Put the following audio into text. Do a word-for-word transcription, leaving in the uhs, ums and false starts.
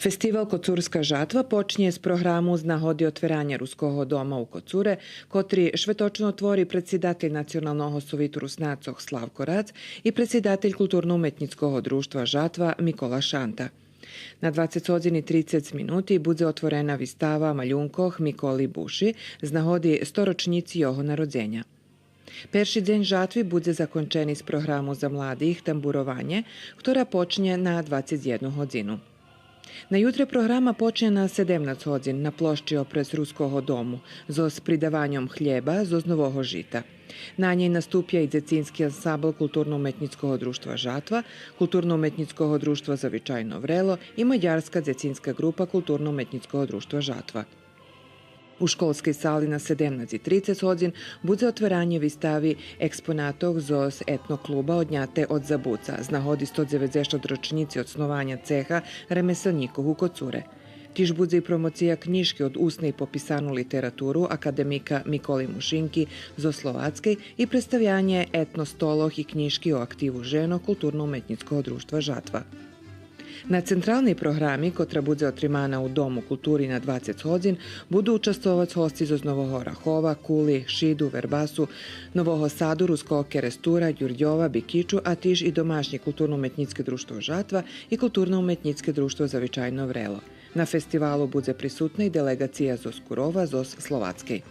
Фестивал Коцурска жатва почнє з програму з нагоди отвераня Руского дома у Коцуре, котри шветочно отвори предсидатель Националного совиту Руснацох Славко Рац и предсидатель Културно-уметнїцкого дружтва Жатва Микола Шанта. На двацец годзин и трицец минути будзе отворена вистава малюнкох Миколи Буши з нагоди сторочнїци його народзеня. Перши дзень жатви будзе закончени з програму за младих Тамбурованє, котра почнє на двацец єдну годзину. На ютре програма почнє на седемнац годзин на площи опрез Руского дому зоз придаваньом хлєба зоз нового жита. На нєй наступя и дзецински ансамбл Културно-уметнїцкого дружтва Жатва, Културно-уметнїцкого дружтва Завичайно врело и мадярска дзецинска ґрупа Културно-уметнїцкого дружтва Жатва. У школскей сали на седемнац и трицец годзин будзе отверанє вистави експонатох зоз етно-клуба Одняте од забуца з нагоди сто дзеведзешат рочнїци основаня цеха ремеселнїкох у Коцуре. Тиж будзе и промоция кнїжки од усней по писану литературу академика Миколи Мушинки зоз Словацкей и представянє етно-столох и кнїжки о активу женох Културно-уметнїцкого дружтва Жатва. На централней програми, котра будзе отримана у Дому култури на двацец годзин, буду участвовац госци зоз Нового Орахова, Кули, Шиду, Вербасу, Нового Саду, Руского Керестура, Дюрдьова, Бикичу, а тиж и домашнє Културно-уметнїцке дружтво Жатва и Културно-уметнїцке дружтво Завичайно врело. На фестивалу будзе присутна и делеґация зоз Курова зоз Словацкей.